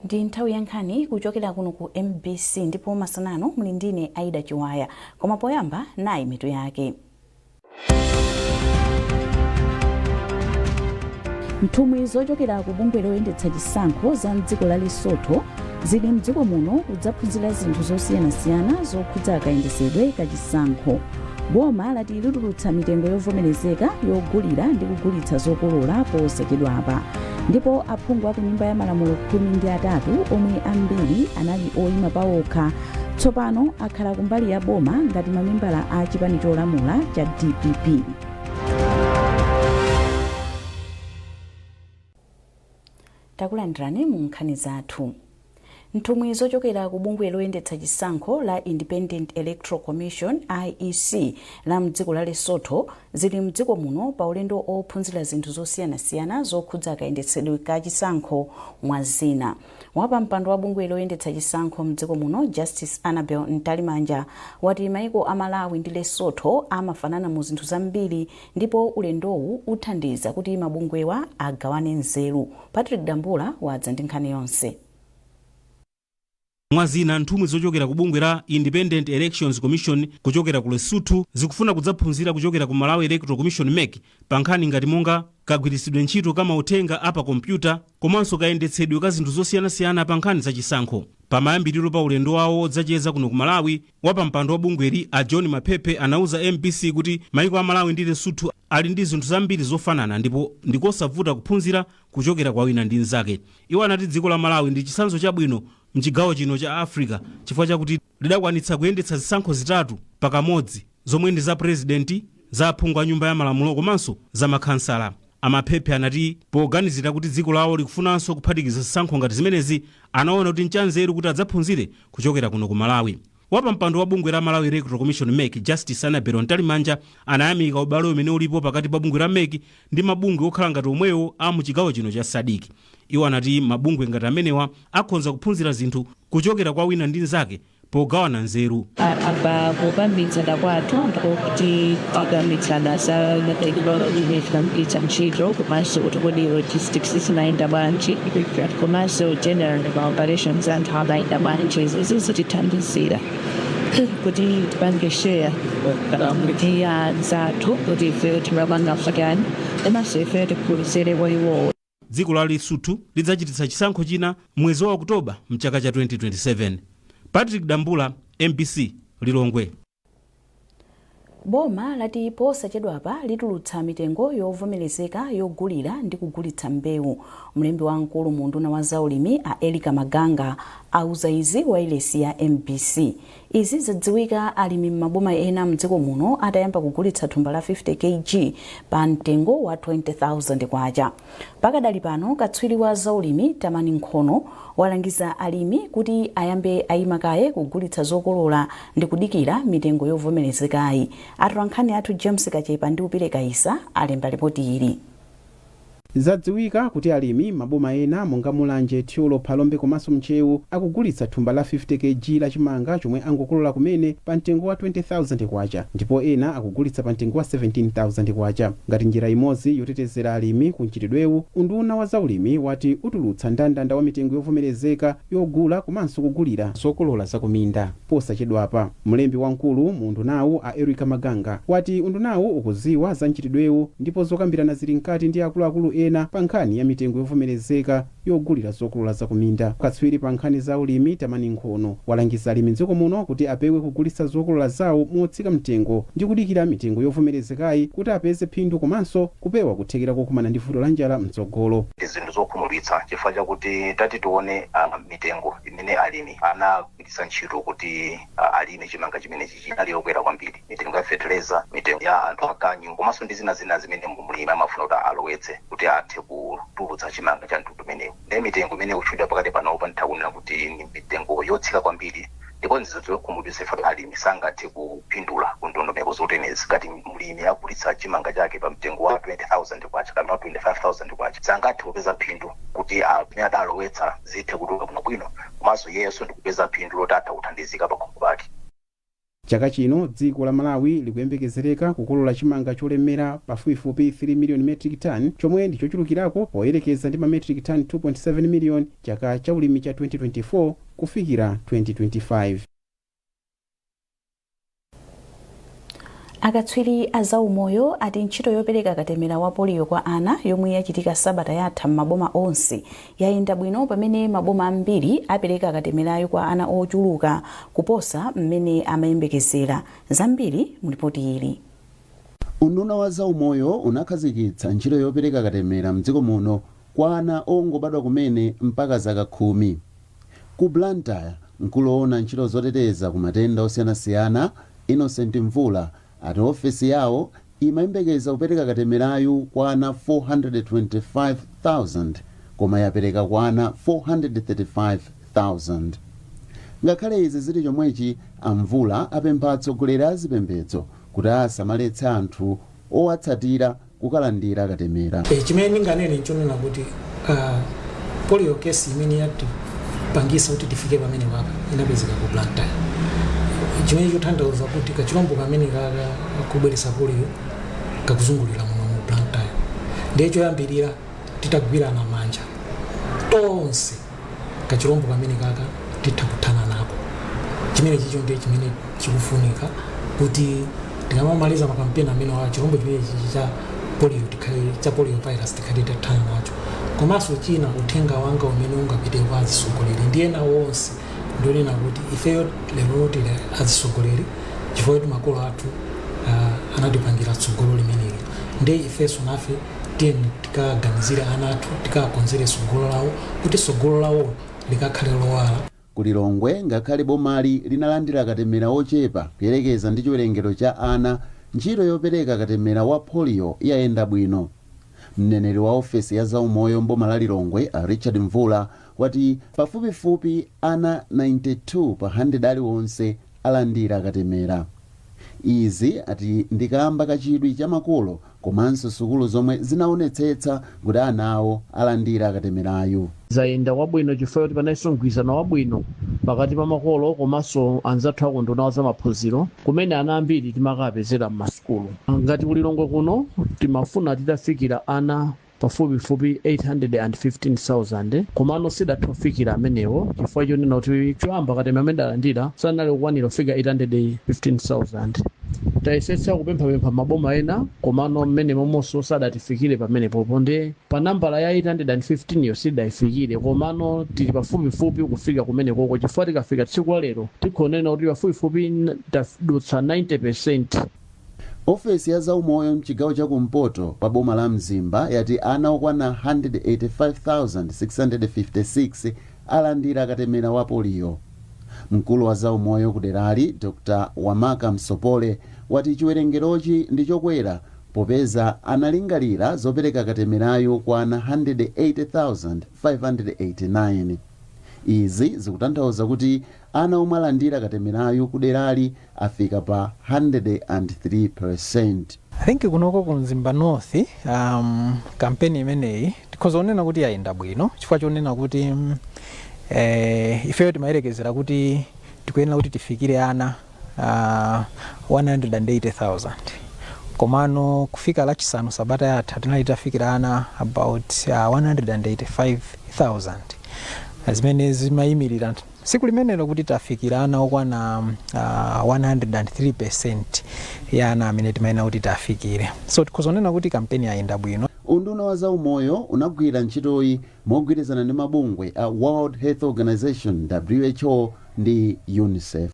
Ndi nthawi ya nkhani kuchokera kuno ku MBC, ndipo masanano muli ndine Aida Chiwaya. Koma poyamba, nayi mitu yake. Nthumwi zochokera ku bungwe loyendetsa chisankho za mdziko la Lesotho zili mdziko muno kudzaphunzira zinthu zosiyanasiyana zokhudza kayendetsedwe ka chisankho. Boma lati litulutsa mitengo yovomerezeka yogulira ndi kugulitsa zokolola posachedwapa. Ndipo aphungu a ku Nyumba ya Malamulo 13 omwe ambiri anali oyima paokha tsopano akhala kumbali ya boma ngati mamembala a chipani cholamula cha DPP. Takulandirani mu nkhani zathu. Nthumwi zochokera ku bungwe loyendetsa chisankho la Independent Electoral Commission, IEC, la mdziko la Lesotho zili mdziko muno pa ulendo ophunzira zinthu zosiyanasiyana zokhudza kayendetsedwe ka chisankho, mwa zina. Wapampando wa bungwe loyendetsa chisankho mdziko muno, Justice Annabel Mtalimanja, wati maiko a Malawi ndi Lesotho amafanana mu zinthu zambiri ndipo ulendowu uthandiza kuti mabungwewa agawane nzeru. Patrick Dambula wadza ndi nkhani yonse. Mwa zina, nthumwi zochokera ku bungwe la Independent Elections Commission kuchokera ku Lesotho zikufuna kudzaphunzira kuchokera ku Malawi Electoral Commission, MEC, pa nkhani ngati monga kagwiritsidwe ntchito ka mauthenga a pa kompyuta komanso kayendetsedwe ka zinthu zosiyanasiyana pa nkhani za chisankho. Pamayambiriro pa ulendo wawo wodzacheza kuno ku Malawi, wapampando wa bungweli a John Maphephe anauza MBC kuti maiko a Malawi ndi Lesotho ali ndi zinthu zambiri zofanana ndipo ndikosavuta kuphunzira kuchokera kwa wina ndi mnzake. Iwo anati dziko la Malawi ndi chitsanzo chabwino mchigawo chino cha Africa chifukwa chakuti lidakwanitsa kuyendetsa zisankho zitatu pakamodzi, zomwe ndi za purezidenti, za aphungu a Nyumba ya Malamulo komanso za makhansala. A Maphephe anati poganizira kuti dziko lawo likufunanso kuphatikiza zisankho ngati zimenezi, anaona kuti nchanzeru kuti adzaphunzire kuchokera kuno ku Malawi. Wapampando wa bungwe la Malawi Electoral Commission, MEC, Justice Annabel Mtalimanja, anayamika ubale umene ulipo pakati pa bungwe la MEC ndi mabungwe okhala ngati omwewo a muchigawo chino cha SADC. Iwo anati mabungwe ngati amenewa akhonza kuphunzira zinthu kuchokera kwa wina ndi mnzake pogawana nzeru. Apa kukambitsana kwathu ndikokuti tikambitsana za technology imene tinagwiritsa ntchito, komanso kuti kodi logistics zimayenda bwanji, komanso general ma operations anthu amayenda bwanji. Izi zitithandizira kuti tipange share ndi anzathu kuti ife timapanga chani, komanso ife tiphunzire kwa iwowo. Dziko la Lesotho lidzachititsa chisankho china mwezi wa Okutoba mchaka cha 2027. Patrick Dambula, MBC, Lilongwe. Boma lati posachedwapa litulutsa mitengo yovomerezeka yogulira ndi kugulitsa mbewu. Mlembi wamkulu mu unduna wa zaulimi a Erica Maganga auza izi wailesi ya MBC. Izi zadziwika alimi m'maboma ena mdziko muno atayamba kugulitsa thumba la 50 kg pa mtengo wa 20,000 kwacha. Pakadali pano, katswiri wa zaulimi Tamani Nkhono walangiza alimi kuti ayambe ayima kaye kugulitsa zokolola ndi kudikira mitengo yovomerezekayi. Atolankhani athu James Kachepa ndi Upire Kaisa alemba ripoti ili. Zadziwika kuti alimi maboma ena monga Mulanje, Thyolo, Phalombe komanso Ntcheu akugulitsa thumba la 50 kg la chimanga chomwe angokolola kumene pa mtengo wa 20,000 kwacha, ndipo ena akugulitsa pa mtengo wa 17,000 kwacha. Ngati njira imodzi yotetezera alimi ku mchitidwewu, unduna wa zaulimi wati utulutsa ndandanda wa mitengo yovomerezeka yogula komanso kugulira zokolola zakuminda posachedwapa. Mlembi wamkulu mu undunawu a Erica Maganga wati undunawu ukudziwa za mchitidwewu ndipo zokambirana zili mkati ndi akuluakulu ena pa nkhani ya mitengo yovomerezeka yogulira zokolola zakuminda. Katswiri pa nkhani za ulimi Tamani Nkhono walangiza alimi mdziko muno kuti apewe kugulitsa zokolola zawo motsika mtengo ndi kudikira mitengo yovomerezekayi kuti apeze phindu komanso kupewa kuthekera kokumana ndi vuto la njala mtsogolo. Ndi zinthu zokhumudwitsa chifukwa chakuti tati tione mitengo imene alimi anagwiritsa ntchito kuti alime chimanga chimenechi chinali yokwera kwambiri: mitengo ya fetereza, mitengo ya anthu aganyu, komanso ndi zina zina zimene mlimi amafuna kuti alowetse kuti athe kutulutsa chimanga cha mtundu umenewu. Ndiye mitengo imene ikutchulidwa pakati panopa, nditha kunena kuti ndi mitengo yotsika kwambiri, ndipo ndi zinthu zokhumudwitsa chifukwa alimi sangathe kupindula ku ndondomeko zoterezi. Ngati mlimi agulitsa chimanga chake pa mtengo wa 20,000 kwacha kapena 25,000 kwacha, sangathe kupeza phindu kuti amene adalowetsa zithe kutuluka bwinobwino, komanso iyeyenso ndikupeza phindu loti atha kuthandizika pakhomo pake. Chaka chino dziko la Malawi likuyembekezereka kukolola chimanga cholemera pafupifupi 3 million metric ton, chomwe ndi chochulukirako poyerekeza ndi ma metric ton 2.7 million chaka cha ulimi cha 2024 kufikira 2025. Akatswiri a zaumoyo ati ntchito yopereka katemera wa poliyo kwa ana yomwe yachitika sabata yatha m'maboma onse yayenda bwino, pamene maboma ambiri apereka katemerayo kwa ana ochuluka kuposa mmene amayembekezera. Zambiri mulipoti ili. Unduna wa zaumoyo unakhazikitsa ntchito yopereka katemera mdziko muno kwa ana ongobadwa kumene mpaka zaka 10. Ku Blantyre, mkulu woona ntchito zoteteza ku matenda osiyanasiyana, Innocent Mvula, ati ofesi yawo imayembekeza kupereka katemerayu kwa ana 425,000, koma yapereka kwa ana 435,000. Ngakhale izi zili chomwechi, Amvula apempha atsogoleri a zipembedzo kuti asamaletse anthu owatsatira kukalandira katemera. Chimene ndinganene nchonena kuti polio case imene yatipangisa kuti tifike pamene papa inapezeka ku Blantyre, chimene chotanthauza kuti kachilombo kamene kakubweretsa polio kakuzungulira muno mu Blantyre. Ndiye choyambirira, titagwirana manja tonse, kachilombo kamene kaka titha kuthana nako. Chimene chicho ndiye chimene chikufunika, kuti tikamamaliza makampeni amene wa chilombo chimene chichi cha polio tikhale, cha polio virus, tikhale titathana nacho. Komanso china, uthenga wanga umene ungapite kwa atsogoleri ndi ena onse ndionena kuti ifeyo lero tili atsogoleri chifukwa kuti makolo athu anatipangira tsogolo limeneli. Ndiye ifenso nafe tiyeni tikaganizire ana athu, tikakonzere tsogolo lawo kuti tsogolo lawo likakhale lowala. Kulilongwe, ngakhale bomali linalandira katemera ochepa kuyerekeza ndi chiwerengero cha ana, ntchito yopereka katemera wa polio yayenda bwino. Mneneri wa ofesi ya zaumoyo mboma la Lilongwe, a Richard Mvula, wati pafupifupi ana 92 pa 100 aliwonse alandira katemera. Izi ati ndikamba kachidwi cha makolo komanso sukulu zomwe zinaonetsetsa kuti ana awo alandira katemerayo. Zayenda kwabwino chifukwa kuti panalinso mgwirizano wabwino pakati pa makolo komanso anzathu akunduna za maphunziro, kumene ana ambiri timakapezera m'masukulu. Ngati kulilongwe kuno timafuna titafikira ana pafupifupi 815,000, komano sidatha kufikira amenewo chifukwa chonena kuti choyamba katemera amene adalandira sanali kukwanira kufika 815,000. Tayesetsa kupemphapempha maboma ena, komano mmene momonso sadatifikire pamenepopo. Ndi pa nambala ya 815 yo sidayifikire, komano tili pafupifupi kufika kumenekoko, chifukwa tikafika tsiku la lero tikhonena kuti pafupifupi tadutsa 90. Ofesi ya zaumoyo mchigawo chakumpoto pa boma la Mzimba yati ana okwana 185,656 alandira katemera wa poliyo. Mkulu wa zaumoyo kuderali, Dr Wamaka Msopole, wati chiwerengerochi ndi chokwera popeza analingalira zopereka katemerayo kwa ana 180,589. Izi zikutanthauza kuti ana omwe alandira katemerayo kuderali afika pa 103. I think kunoko ku Mzimba North, kampeni imeneyi tikhoza kunena kuti yayenda bwino, chifukwa chonena kuti ifeyo timayerekezera kuti tikuyenera kuti tifikire ana 180,000, komano kufika Lachisanu sabata yatha tinali tafikira ana about 185,000, zimene zimayimirira tsiku limenelo kuti tafikira ana okwana 103% ya ana amene timayenera kuti tafikire. So tikhoza kunena kuti kampeni yayenda bwino. Unduna wa zaumoyo unagwira ntchitoyi mogwirizana ndi mabungwe a World Health Organization, WHO, ndi UNICEF.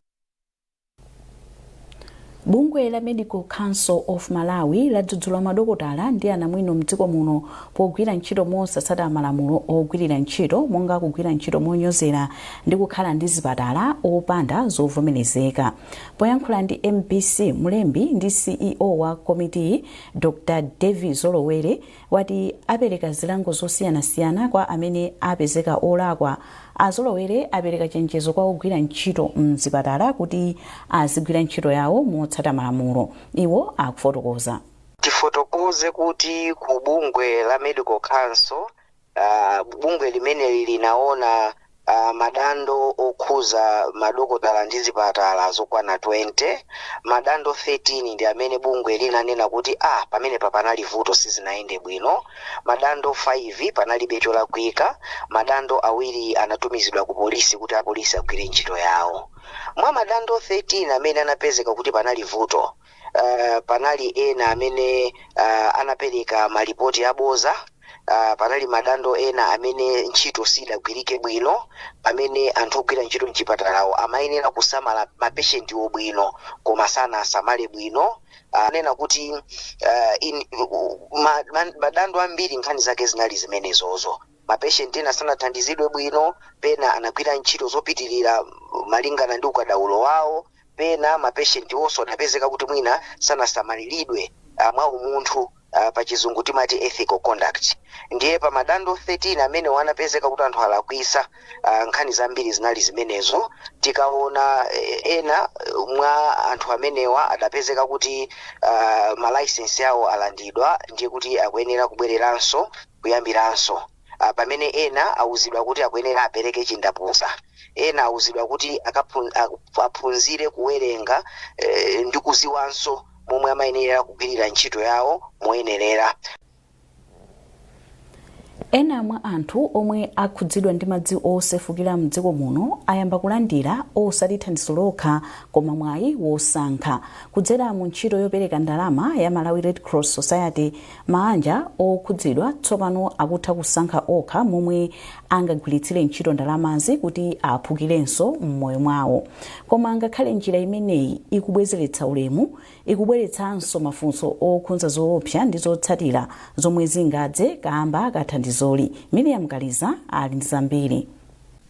Bungwe la Medical Council of Malawi ladzudzula madokotala ndi anamwino mdziko muno pogwira ntchito mosatsata malamulo ogwirira ntchito, monga kugwira ntchito monyozera ndi kukhala ndi zipatala opanda zovomerezeka. Poyankhula ndi MBC, mlembi ndi CEO wa komitiyi, Dr David Zolowere, wati apereka zilango zosiyanasiyana kwa amene apezeka olakwa. Azolowere apereka chenjezo kwa ogwira ntchito mzipatala kuti azigwira ntchito yawo motsata malamulo. Iwo akufotokoza. Tifotokoze kuti ku bungwe la Medical Council, bungwe limeneli linaona madando okhudza Yokhuza madokotala ndi zipatala zokwana 20. Madando 13 ndi amene bungwe linanena kuti pamenepa panali vuto, sizinayende bwino. Madando 5 panalibe cholakwika. Madando 2 anatumizidwa ku polisi kuti apolisi agwire ntchito yawo. Mwa madando 13 amene anapezeka kuti panali vuto, panali ena amene anapereka malipoti aboza. Panali madando ena amene ntchito sidagwirike bwino, pamene anthu ogwira ntchito mchipatalawo amayenera kusamala mapeshenti bwino koma sanasamale bwino. Nena kuti madando ambiri nkhani zake zinali zimenezozo. Mapeshenti ena sanathandizidwe bwino, pena anagwira ntchito zopitirira malingana ndi ukadaulo wawo, pena mapeshenti onso adapezeka kuti mwina sanasamaliridwe mwa umunthu, pa Chizungu timati ethical conduct. Ndiye pa madando 13 amene wanapezeka kuti anthu alakwisa, nkhani zambiri zinali zimenezo. Tikaona ena mwa anthu amenewa adapezeka kuti malaisensi awo alandidwa, ndiye kuti akuyenera kubwereranso kuyambiranso, pamene ena awuzidwa kuti akuyenera apereke chindapusa, ena awuzidwa kuti aphunzire kuwerenga ndi kuziwanso momwe amayenera kugwirira ntchito yawo moyenerera. Ena mwa anthu omwe akhudzidwa ndi madzi osefukira mdziko muno ayamba kulandira osati thandizo lokha koma mwayi wosankha. Kudzera mu ntchito yopereka ndalama ya Malawi Red Cross Society, maanja okhudzidwa tsopano akutha kusankha okha momwe angagwiritsire ntchito ndalamazi kuti aphukirenso m'moyo mwawo. Koma ngakhale njira imeneyi ikubwezeretsa ulemu, ikubweretsanso mafunso okhudza zoopsa ndi zotsatira zomwe zingadze kamba kathandizoli. Miriam Kaliza ali ndi zambiri.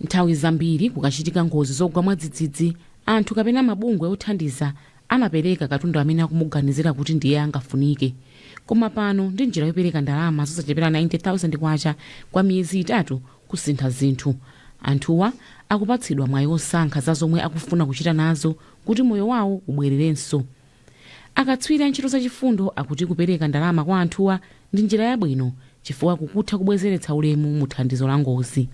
Nthawi zambiri kukachitika ngozi zogwa mwadzidzidzi, anthu kapena mabungwe othandiza amapereka katundu amene akumuganizira kuti ndiye angafunike. Koma pano ndi njira yopereka ndalama zosachepera 90,000 kwacha kwa miyezi 3 kusintha zinthu. Anthuwa akupatsidwa mwayi osankha za zomwe akufuna kuchita nazo kuti moyo wawo ubwererenso. Akatswiri a ntchito zachifundo akuti kupereka ndalama kwa anthuwa ndi njira yabwino chifukwa kukutha kubwezeretsa ulemu mu thandizo la ngozi.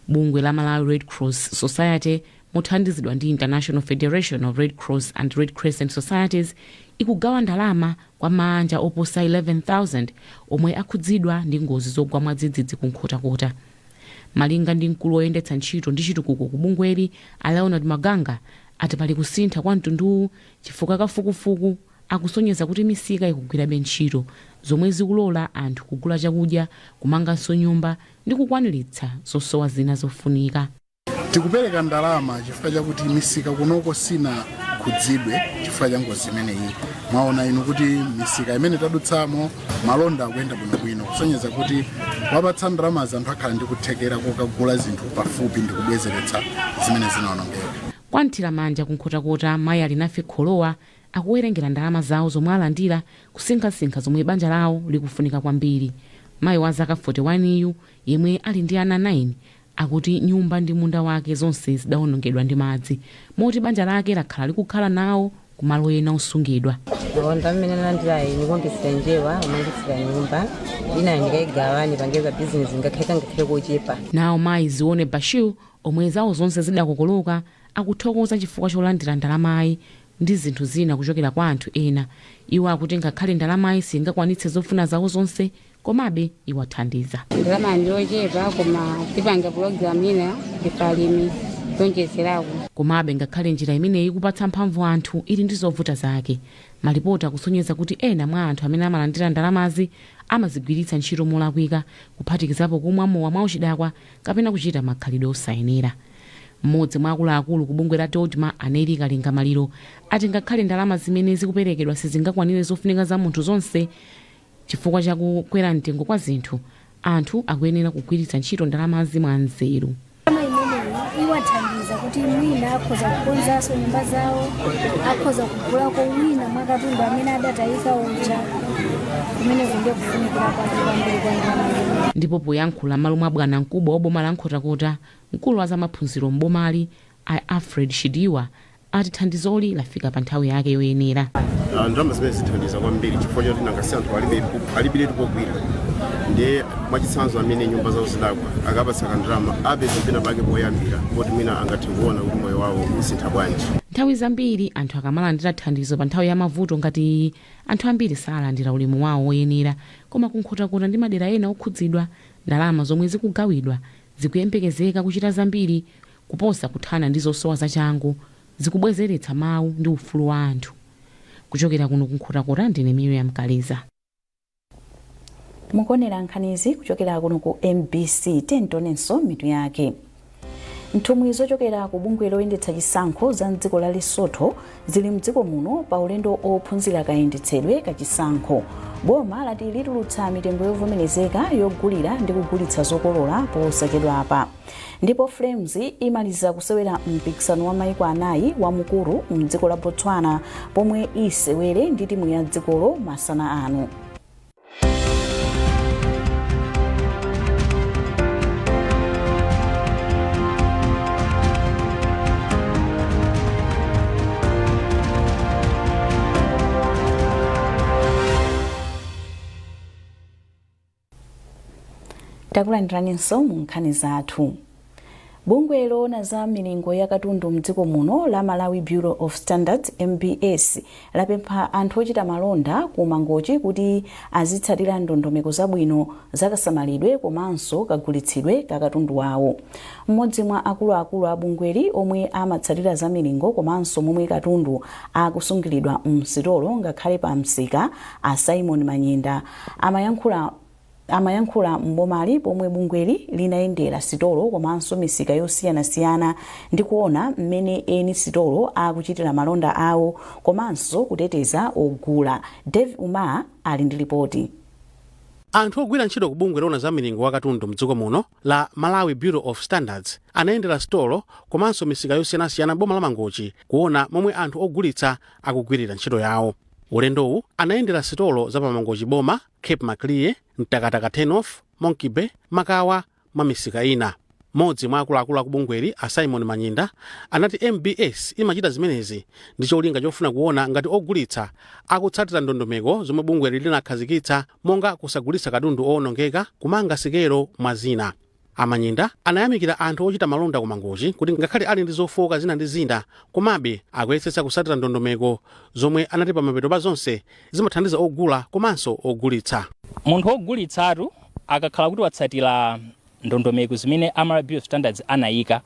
Bungwe la Malawi Red Cross Society, mothandizidwa ndi International Federation of Red Cross and Red Crescent Societies, ikugawa ndalama kwa maanja oposa 11,000 omwe akhudzidwa ndi ngozi zogwa mwadzidzidzi ku Nkhotakota. Malinga ndi mkulu woyendetsa ntchito ndi chitukuko ku bungweli, a Leonard Maganga, ati pali kusintha kwa mtunduwu chifukwa kafukufuku akusonyeza kuti misika ikugwirabe ntchito, zomwe zikulola anthu kugula chakudya, kumanganso nyumba ndi kukwaniritsa zosowa zina zofunika. Tikupereka ndalama chifukwa chakuti misika kunoko sinakhudzidwe chifukwa cha ngozi imeneyi. Mwaona inu kuti misika imene tadutsamo malonda akuyenda bwinobwino, kusonyeza kuti wapatsa ndalamazi anthu akhala ndi kuthekera kokagula zinthu pafupi ndi kubwezeretsa zimene zinawonongeka. Kwa Mthiramanja ku Nkhotakota, mayi ali nafe kholowa akuwerengera ndalama zawo zomwe alandira, kusinkhasinkha zomwe banja lawo likufunika kwambiri. Mayi wa zaka 41 iyu, yemwe ali ndi ana 9, akuti nyumba ndi munda wake zonse zidawonongedwa ndi madzi, moti banja lake lakhala likukhala nawo kumalo ena osungidwa. Ndalama mmene nalandirayi nikumbitsira njerwa, umangitsira nyumba ina, ndikayigawa nipangeza bizinesi ngakhale kochepa. Nawo mayi Zione Bashir, omwe zawo zonse zidakokoloka, akuthokoza chifukwa cholandira ndalamayi ndi zinthu zina kuchokera kwa anthu ena. Iwo akuti ngakhale ndalamayi singakwanitse zofuna zawo zonse, komabe iwathandiza. Ndalama ndiyochepa, koma tipanga pulogalamu ina ifalimi yonjezerako. Komabe ngakhale njira imeneyi ikupatsa mphamvu anthu, ili ndi zovuta zake. Malipoti akusonyeza kuti ena mwa anthu amene amalandira ndalamazi amazigwiritsa ntchito molakwika, kuphatikizapo kumwa mowa mwauchidakwa kapena kuchita makhalidwe osayenera. Mmodzi mwa akuluakulu ku bungwe la DoDMA, Aneli Kalinga Maliro, ati ngakhale ndalama zimene zikuperekedwa sizingakwanire zofunika za munthu zonse chifukwa chakukwera mtengo kwa zinthu, anthu akuyenera kugwiritsa ntchito ndalamazi mwa nzeru. Ndalama imeneyi iwathandiza kuti mwina akhoza kukonzanso nyumba zawo, akhoza kugulako wina mwa katundu amene adatayika uja. Kumeneko ndiye kufunikira kwake kwambiri kwa ndalama imeneyi. Ndipo poyankhula m'malo mwa bwana mkubwa wa boma la Nkhotakota, mkulu wa zamaphunziro m'bomali, a Alfred Chidiwa, Ati thandizoli lafika pa nthawi yake yoyenera. Ndalama zimene zithandiza kwambiri chifukwa choti nangasi anthu alibiretu pogwira. Ndiye mwachitsanzo, amene nyumba zawo zidagwa, akapatsa kandalama apeza pena pake poyambira poti mwina angathe kuona kuti moyo wawo usintha bwanji. Nthawi zambiri anthu akamalandira thandizo pa nthawi ya mavuto ngati iyi, anthu ambiri salandira ulemu wawo woyenera. Koma kuNkhotakota ndi madera ena okhudzidwa, ndalama zomwe zikugawidwa zikuyembekezeka kuchita zambiri kuposa kuthana ndi zosowa zachangu, zikubwezeretsa mawu ndi ufulu wa anthu. Kuchokera kuno kuNkhotakota, ndine Miriam Kaliza. Mukuonera nkhanizi kuchokera kuno ku MBC. Tionenso mitu yake. Nthumwi zochokera ku bungwe loyendetsa chisankho za mdziko la Lesotho zili mdziko muno pa ulendo ophunzira kayendetsedwe kachisankho. Boma lati litulutsa mitengo yovomerezeka yogulira ndi kugulitsa zokolola posachedwapa. Ndipo Flames imaliza kusewera mpikisano wa maiko anayi wa Mukuru mdziko la Botswana, pomwe isewere ndi timu ya dzikolo masana ano. Takulandiraninso mu nkhani zathu. Bungwe loona za milingo ya katundu mdziko muno la Malawi Bureau of Standards, MBS, lapempha anthu ochita malonda ku Mangochi kuti azitsatira ndondomeko zabwino zakasamalidwe komanso kagulitsidwe ka katundu wawo. Mmodzi mwa akuluakulu a bungweli omwe amatsatira za milingo komanso momwe katundu akusungiridwa msitolo ngakhale pa msika, a Simon Manyenda, amayankhula mbomali pomwe bungweli linayendera sitolo komanso misika yosiyanasiyana ndi kuona mmene eni sitolo akuchitira malonda awo komanso kuteteza ogula. Dave Umar ali ndi ripoti. Anthu ogwira ntchito ku bungwe loona za milingo wa katundu mdziko muno la Malawi Bureau of Standards anayendera sitolo komanso misika yosiyanasiyana boma la Mangochi kuona momwe anthu ogulitsa akugwirira ntchito yawo. Ulendowu anayendera sitolo za paMangochi boma, Cape Maclear, Mtakataka Turn-off, Monkey Bay, Makawa mwa misika ina. Mmodzi mwa akuluakulu akubungweli, a Simon Manyinda, anati MBS imachita zimenezi ndi cholinga chofuna kuona ngati ogulitsa akutsatira ndondomeko zomwe bungweli linakhazikitsa, monga kusagulitsa katundu owonongeka, kumanga sikelo, mwa zina. Amanyinda anayamikira anthu ochita malonda ku Mangochi kuti ngakhale ali ndi zofowoka zina ndi zina, komabe akuyesetsa kutsatira ndondomeko zomwe anati pamapeto pa zonse zimathandiza ogula komanso ogulitsa. Munthu wogulitsatu akakhala kuti watsatira ndondomeko zimene a Malawi Bureau of Standards anayika,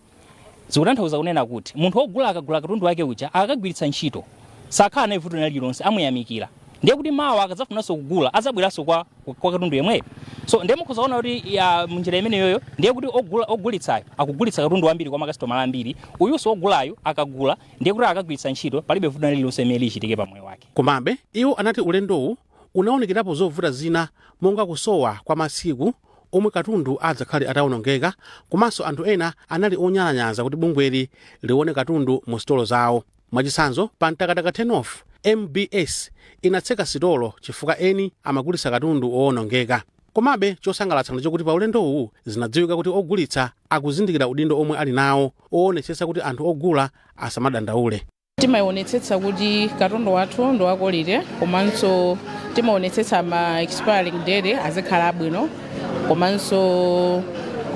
zikutanthauza kunena kuti munthu wogula akagula katundu wake uja, akakagwiritsa ntchito, sakhala naye vuto lililonse, amuyamikira. Ndiye kuti mawa akadzafunanso kugula, adzabweranso kwa katundu yemweyo. So ndiye mukhoza kuona kuti ya munjira imeneyoyo ndiye kuti ogulitsayo akugulitsa katundu wambiri kwa makasitomala ambiri. Uyunso wogulayo akagula, ndiye kuti akagwiritsa ntchito, palibe vuto lililonse limene lichitike pa moyo wake. Komabe iwo anati ulendowu unaonekerapo zovuta zina, monga kusowa kwa masiku omwe katundu adzakhale atawonongeka, komanso anthu ena anali onyalanyaza kuti bungweli lione katundu mu sitolo zawo. Mwachitsanzo, pa Mtakataka Turn-off, MBS inatseka sitolo chifukwa eni amagulitsa katundu owonongeka. Komabe chosangalatsa ndichokuti pa ulendowu zinadziwika kuti ogulitsa akuzindikira udindo omwe ali nawo oonetsetsa kuti anthu ogula asamadandaule. Timaonetsetsa kuti katundu wathu ndi wa quality, komanso timaonetsetsa ma expiring date azikhala abwino, komanso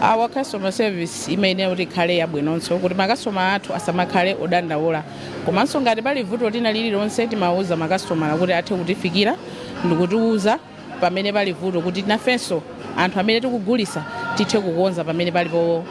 our customer service imayenera kuti ikhale yabwinonso kuti makasitoma athu asamakhale odandaula. Komanso ngati pali vuto lina lililonse, timawuza makasitomala kuti athe kutifikira ndikutiuza pamene pali vuto, kuti nafenso anthu amene tikugulisa tithe kukonza pamene palipo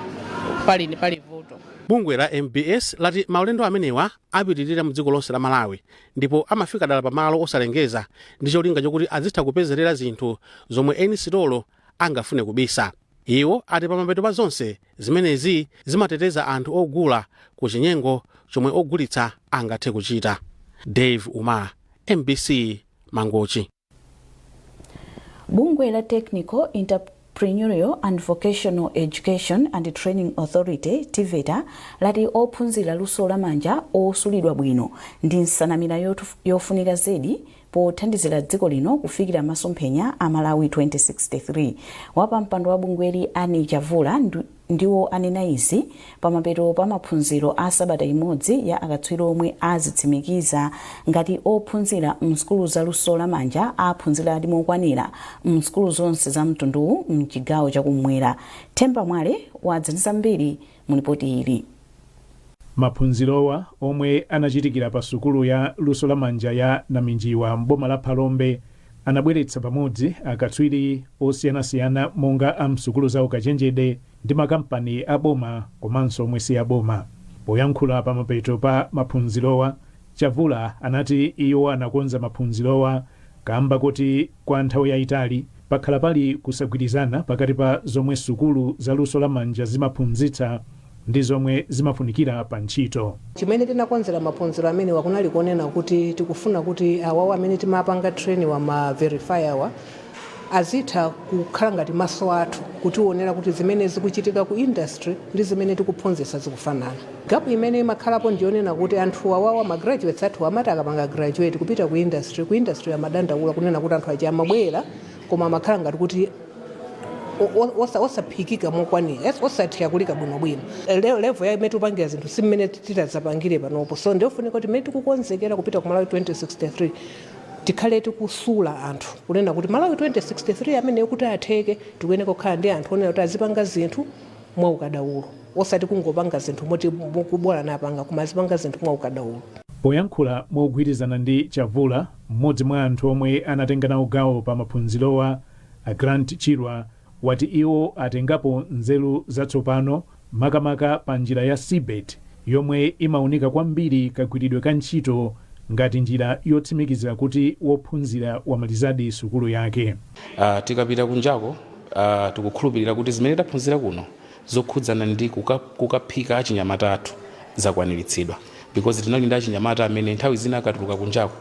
pali vuto. Bungwe la MBS lati maulendo amenewa apitirira mu dziko lonse la Malawi, ndipo amafika dala pamalo osalengeza ndi cholinga chokuti azitha kupezerera zinthu zomwe eni sitolo angafune kubisa. Iwo ati pamapeto pa zonse, zimenezi zimateteza anthu ogula ku chinyengo chomwe ogulitsa angathe kuchita. Dave Umar, MBC, Mangochi. Bungwe la Technical, Entrepreneurial and Vocational Education and Training Authority, TEVETA, lati ophunzira luso lamanja osulidwa bwino ndi nsanamira yofunika zedi. Pothandizira dziko lino kufikira masomphenya a Malawi 2063, wapampando wa bungweli Annie Chavula ndiwo anena izi pamapeto pa maphunziro a sabata imodzi ya akatswiri omwe azitsimikiza ngati ophunzira msukulu za luso lamanja aphunziradi mokwanira msukulu zonse za mtunduwu mchigawo chakumwera. Themba Mwale wadza ndi zambiri mu ripoti ili. Maphunzirowa, omwe anachitikira pa sukulu ya luso lamanja ya Naminjiwa m'boma la Phalombe, anabweretsa pamodzi akatswiri osiyanasiyana monga a msukulu za ukachenjede ndi makampani aboma komanso omwe si aboma. Poyankhula pamapeto pa maphunzirowa, Chavula anati iwo anakonza maphunzirowa kamba kuti kwa nthawi yayitali pakhala pali kusagwirizana pakati pa zomwe sukulu za luso lamanja zimaphunzitsa ndi zomwe zimafunikira pa ntchito. Chimene tinakonzera maphunziro amenewa kunali kuonena kuti tikufuna kuti awawo amene timapanga train wa ma verifier wa azitha kukhala ngati maso athu, kutionera kuti zimene zikuchitika ku industry ndi zimene tikuphunzitsa zikufanana. Gap imene imakhalapo ndiyonena kuti anthu awawa, ma graduates athu, amati akapanga graduate kupita ku industry, ku industry amadandaula kunena kuti anthu aja amabwera koma amakhala ngati kuti osaphikika mokwanira, osathiyakulika bwinobwino. Level ya imene tikupangira zinthu si mmene titadzapangire panopo. So ndiofunika kuti mmene tikukonzekera kupita ku Malawi 2063 tikhale tikusula anthu kunena kuti Malawi 2063 amene kuti atheke, tikuyeneka kukhala ndi anthu onena kuti azipanga zinthu mwaukadaulo, osati kungopanga zinthu moti kubola napanga, koma azipanga zinthu mwaukadaulo. Poyankhula mogwirizana ndi Chavula, mmodzi mwa anthu omwe anatenga nawo gawo pa maphunzirowa, a Grant Chirwa, wati iwo atengapo nzeru zatsopano, makamaka pa njira ya CBET yomwe imaunika kwambiri kagwiridwe ka ntchito ngati njira yotsimikizira kuti wophunzira wamalizadi sukulu yake. Tikapita kunjako, tikukhulupirira kuti zimene taphunzira kuno zokhudzana ndi kukaphika achinyamata athu zakwaniritsidwa, because tinali ndi achinyamata amene nthawi zina akatuluka kunjako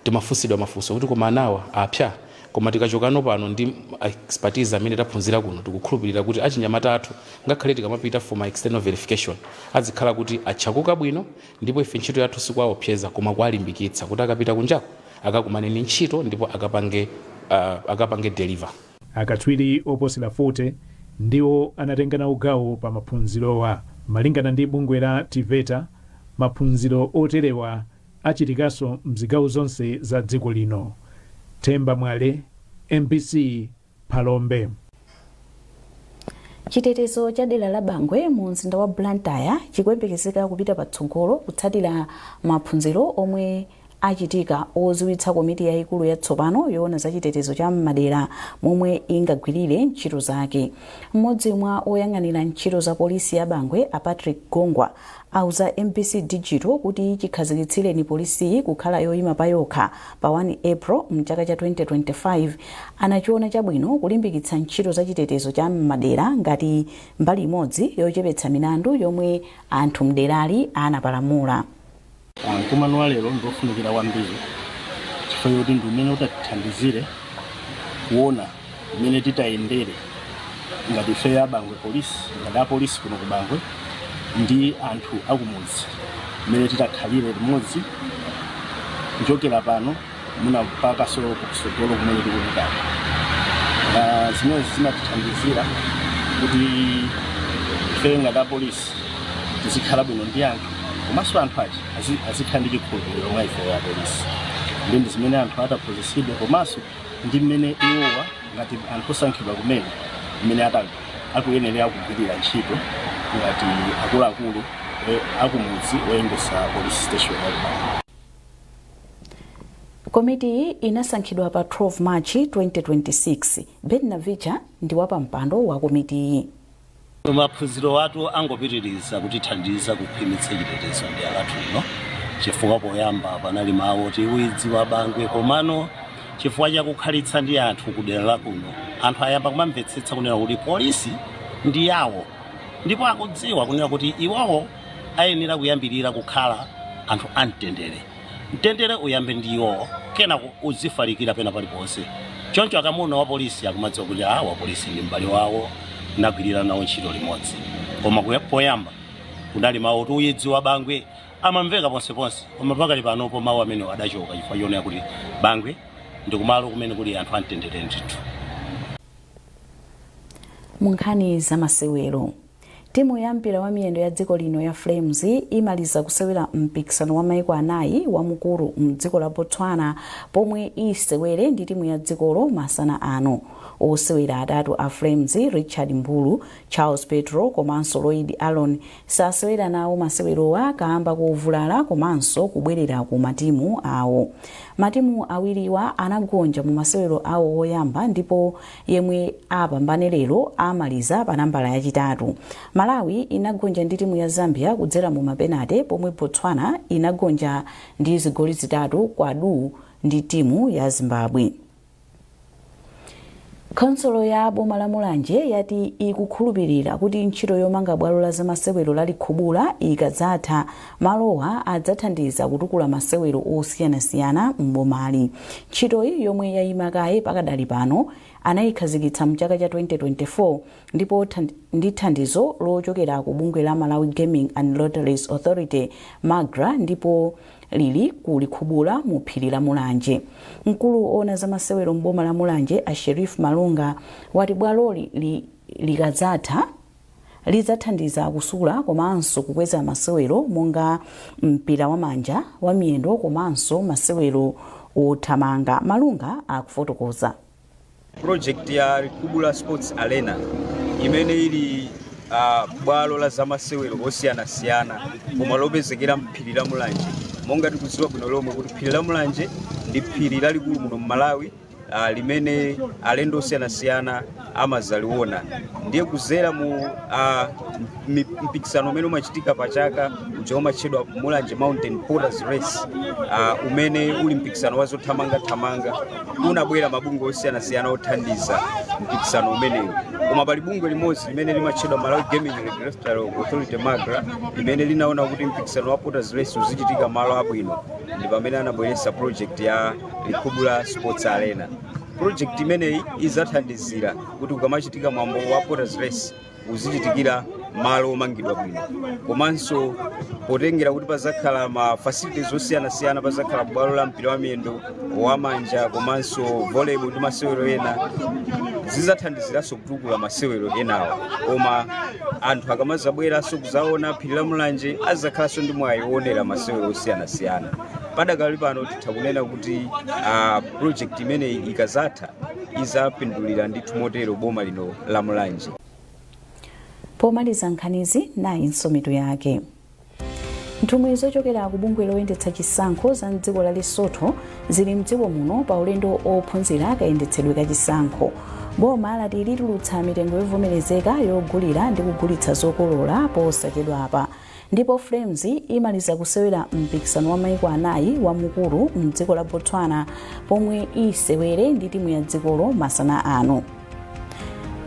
timafunsidwa mafunso kuti koma anawa apya. Koma tikachokano pano ndi expertise amene taphunzira kuno, tikukhulupirira kuti achinyamata athu, ngakhale tikamapita for ma external verification, azikhala kuti atchakuka bwino. Ndipo ife ntchito yathu sikuwaopseza koma kuwalimbikitsa kuti akapita kunjako akakumane ndi ntchito ndipo akapange deliver. Akatswiri oposera 40 ndiwo anatenga nawo gawo pa maphunzirowa. Malingana ndi bungwe la TEVETA, maphunziro oterewa achitikanso mzigawo zonse za dziko lino. Themba Mwale, MBC, Phalombe. Chitetezo cha dera la Bangwe mu mzinda wa Blantyre chikuyembekezeka kupita patsogolo kutsatira maphunziro omwe achitika oziwitsa komiti yayikulu yatsopano yoona za chitetezo cha madera momwe ingagwirire ntchito zake. Mmodzi mwa oyang'anira ntchito za polisi ya Bangwe, a Patrick Gongwa, auza MBC Digital kuti chikhazikitsireni polisiyi kukhala yoyima pa yokha pa 1 April mchaka cha 2025, anachiona chabwino kulimbikitsa ntchito za chitetezo cha madera ngati mbali imodzi yochepetsa milandu yomwe anthu mderali anapalamula. Mkumano wa lero ndiofunikira kwambiri chifukwa choti ndi umene utatithandizire kuona mmene titayendere ngati ife ya Bangwe Polisi, ngati apolisi kuno ku Bangwe ndi anthu akumudzi, mmene titakhalire limodzi kuchokera pano muna mpakaso kutsogolo kumene tikupitako. Zimene zimatithandizira kuti ife ngati apolisi tizikhala bwino ndi anthu, komanso anthu aja azikhala ndi chikhulupiriro mwa ife apolisi. Ndi zimene anthu ataphunzitsidwe, komanso ndi mmene iwowa ngati anthu osankhidwa kumene mmene akuyenera kugwirira ntchito ngati akuluakulu akumudzi oyendesa police station ya ku. Komitiyi inasankhidwa pa 12 March 2026. Ben Navicha ndi wapampando wa komitiyi. Maphunziro athu angopitiriza kutithandiza kukhwimitsa chitetezo ndi lathu lino, chifukwa poyamba panali mawu oti uyidziwa Bangwe, komano chifukwa chakukhalitsa ndi anthu kudera la kuno, anthu ayamba kumamvetsetsa kunena kuti polisi ndi yawo, ndipo akudziwa kunena kuti iwowo ayenera kuyambirira kukhala anthu amtendere. Mtendere uyambe ndi iwowo, kenako uzifalikira pena paliponse. Choncho akamuna wa polisi akumadziwa kuti a wa polisi ndi m'bale wawo, nagwirira nawo ntchito limodzi. Koma poyamba kunali mawu oti uyidziwa Bangwe. Amamveka ponseponse, koma pakali panopo mawu amene adachoka chifukwa chionera kuti Bangwe ndi kumalo kumene kuli anthu amtendere ndithu. Mu nkhani zamasewero, timu ya mpira wa miyendo ya dziko lino ya Flames imaliza kusewera mpikisano wa maiko anayi wa Mukuru mdziko la Botswana, pomwe isewere ndi timu ya dzikolo masana ano. Osewera atatu a Flames, Richard Mbulu, Charles Petro komanso Lloyd Alon, sasewera nawo masewerowa kamba kovulala komanso kubwerera ku matimu awo. Matimu awiriwa anagonja mu masewero awo oyamba, ndipo yemwe apambane lero amaliza pa nambala yachitatu. Malawi inagonja ndi timu ya Zambia kudzera mu mapenate, pomwe Botswana inagonja ndi zigoli 3 kwa du ndi timu ya Zimbabwe. Khonsolo ya boma la Mulanje yati ikukhulupirira kuti ntchito yomanga bwalo la zamasewero la Likhubula ikadzatha, malowa adzathandiza kutukula masewero osiyanasiyana m'bomali. Ntchitoyi, yomwe yayima kaye pakadali pano, anayikhazikitsa mchaka cha 2024 ndipo ndi thandizo lochokera ku bungwe la Malawi Gaming and Lotteries Authority, MAGRA, ndipo lili ku Likhubula mu phiri la Mulanje. Mkulu ona zamasewero m'boma la Mulanje, a Sherif Malunga, wati bwaloli likadzatha lidzathandiza kusula komanso kukweza masewero monga mpira wa manja, wa miyendo komanso masewero othamanga. Malunga akufotokoza. Project ya Likhubula Sports Arena, imene ili bwalo la zamasewero osiyanasiyana koma lopezekera mphiri la Mulanje. Monga tikudziwa bwino lomwe kuti phiri la Mulanje ndi phiri lalikulu muno mMalawi, limene alendo osiyanasiyana amazaliona. Ndiye kuzera mu mpikisano umene umachitika pachaka uja umatchedwa Mulanje Mountain Porters Race, umene uli mpikisano wa zothamangathamanga, unabwera mabungwe osiyanasiyana othandiza mpikisano umenewu. Koma pali bungwe limodzi limene limatchedwa Malawi Gaming Regulatory Authority, MAGRA, limene linaona kuti mpikisano wa Porters Race uzichitika malo abwino, ndi pamene anabweretsa project ya Likhubula Sports Arena. Project imeneyi idzathandizira kuti ukamachitika mwambo wa Porters Race uzichitikira malo omangidwa bwino, komanso potengera kuti pazakhala ma facilities osiyanasiyana, pazakhala bwalo la mpira wa miyendo, wamanja komanso volleyball ndi masewero ena, zidzathandiziranso kutukula masewero enawa. Koma anthu akamazabweranso kuzaona phiri la Mulanje azakhalanso ndi mwayi woonera masewero osiyanasiyana. Padakali pano titha kunena kuti project imeneyi ikazatha izapindulira ndithu motero boma lino la Mulanje. Pomaliza nkhanizi, nayinso mitu yake. Nthumwi zochokera ku bungwe loyendetsa chisankho za mdziko la Lesotho zili mdziko muno pa ulendo ophunzira kayendetsedwe ka chisankho. Boma lati litulutsa mitengo yovomerezeka yogulira ndi kugulitsa zokolola posachedwapa. Ndipo Flames imaliza kusewera mpikisano wa maiko anayi wa Mukuru mdziko la Botswana, pomwe isewere ndi timu ya dzikolo masana ano.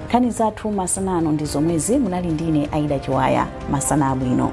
Nkhani zathu masana ano ndi zomwezi. Munali ndine Aida Chiwaya. Masana abwino.